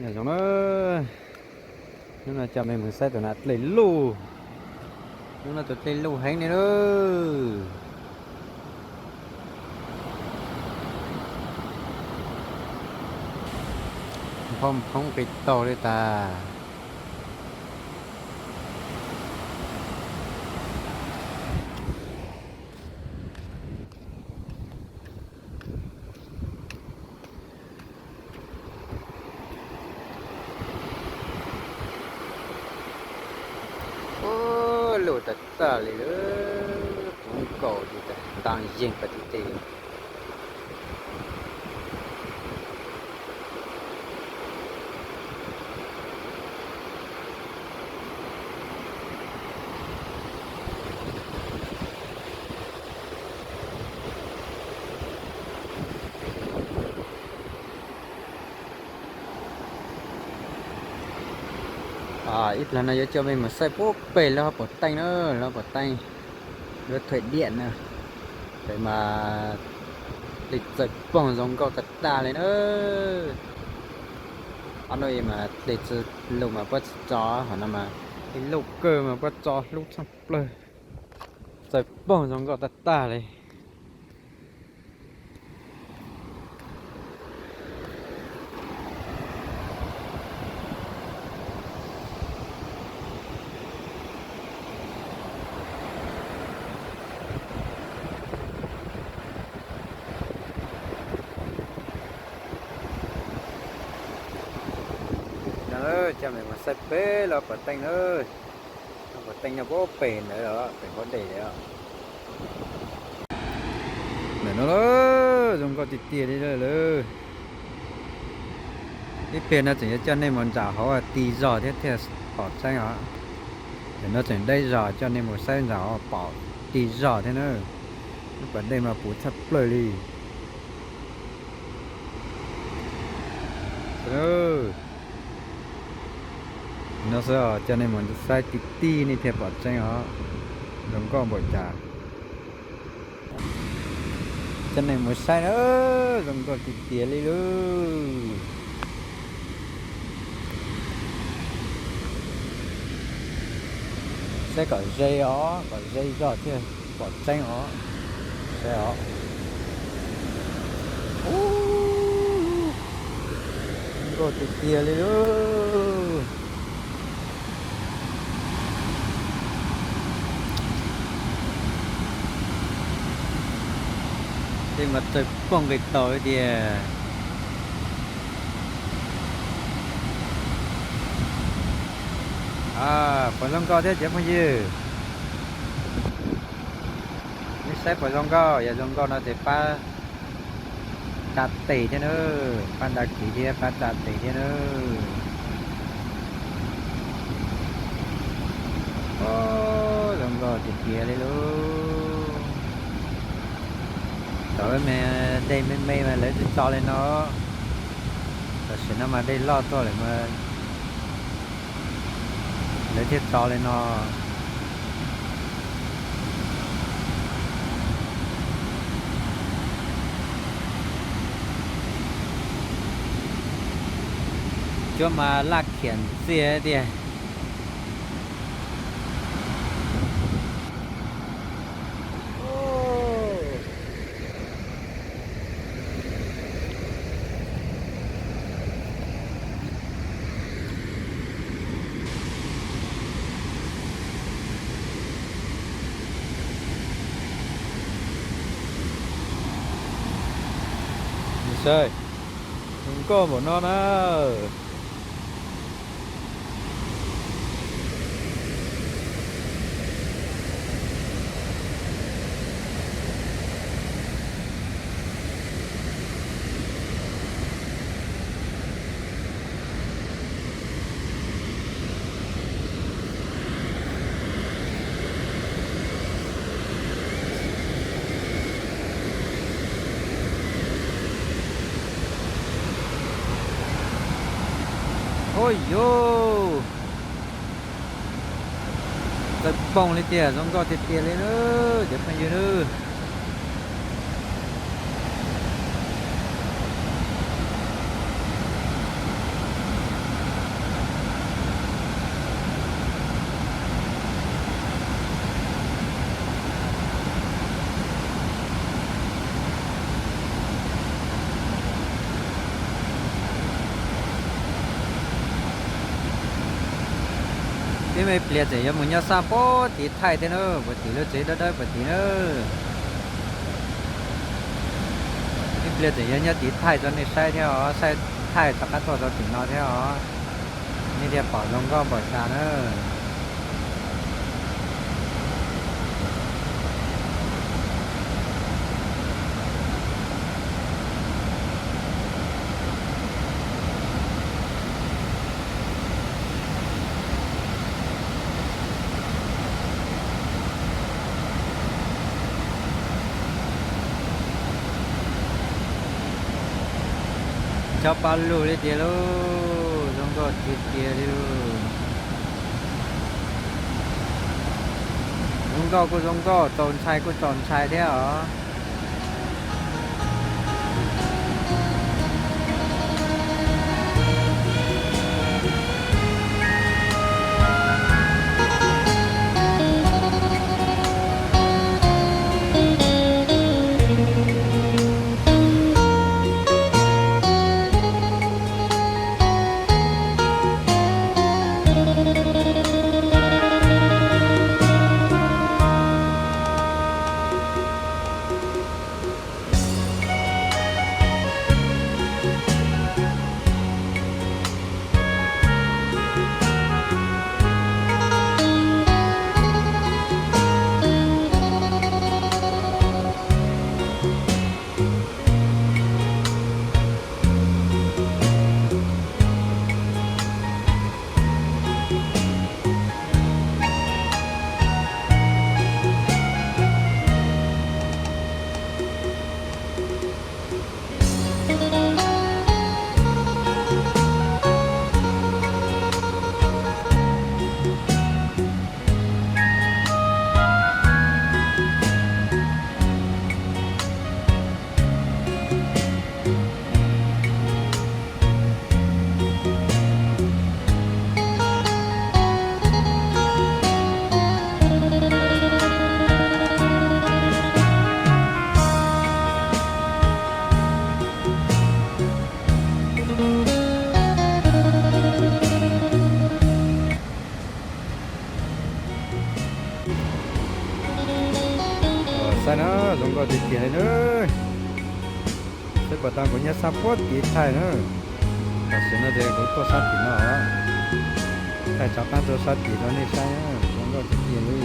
Nyob zoo na, hnub no coj mej mus saib tus nas dlej luj. Hnub no tus dlej luj heev li lauj. Nphoob nphoob qis taug li tas. Ua luj tag tag li lawm, puv nkaus li tas, ntaus yeeg pas ti ti. Ib plag no yuav coj mej mus saib puag pem lub hauv paus teej na, lub hauv paus teej, lub thuaim diam na. Pem mas dlej txawm poog zoo nkauj tag tag li na. Ob hnub ib mas dlej tsi lug mas puab tsi tso, hom no mas dlej lug kawg mas puab tso hlub tshaj plawg, txawm poog zoo nkauj tag tag li. No coj mej mus saib pem lub paus teej na, lub paus teej nyob puag pem ntawd os, pem npoo dej os. Ntawm no lawm, zoo nkauj tiag tiag li lawm. Ib pliag no tseem yuav coj nej mus nram hauv tig zog thiab thiaj pom tseeb os. Ntawm no tseem deb zog, coj nej mus saib nram hauv pom tig zog thiab na. Lub pas dej mas puv tshaj plaws li. No xwb, coj nej mus saib tib tib nej thiaj pom tseeb os, zoo nkauj npaum cas. Coj nej mus saib na, zoo nkauj tiag tiag li lauj. Saib kom ze os, kom ze zog thiaj pom tseeb os. Saib os. Ub, nkauj tiag tiag li lauj. Tej mas txawj pooj nqis taus li tiag. Puas zoo nkauj thiab cov phooj ywg? Nej saib puas zoo nkauj? Yog zoo nkauj no ces pab da tes thiab na, pab da kiv thiab pab da tes thiab na. Zoo nkauj tiag tiag li lauj. Thaum ub mas dej me me mas lawv tsis tso li no, tam sim no mas dej loj tuaj lawm mas lawv thiaj tso li no. Cuab mas laj khiam ntxiag tiag. Saib, Zoo nkauj npaum no na. Ua yuj, txawj poog li tiag, zoo nkauj tiag tiag li na cov phooj ywg na. Ib me pliag tseem yuav mus nyob sab puag tim Thaij thiab na, puag tim lub tsev dawb dawb puag tim na. Ib pliag tseem yuav nyob tim Thaij rau nej saib thiab os, saib Thaij rov qab tuaj rau tim no thiab os, nej thiaj pom zoo nkauj npaum cas na. Chob pab lug li tiag lauj, zoo nkauj tiag tiag li lauj. Zoo nkauj kuj zoo nkauj, txaus ntshai kuj txaus ntshai thiab os. Saib na, zoo nkauj tiag tiag li na. Saib puas tau, kuv nyob sab puag tim Thaij na. Tam sim no ces kuv tuaj sab tim no, Thaij rov qab rau sab tim rau nej saib, zoo nkauj tiag tiag li.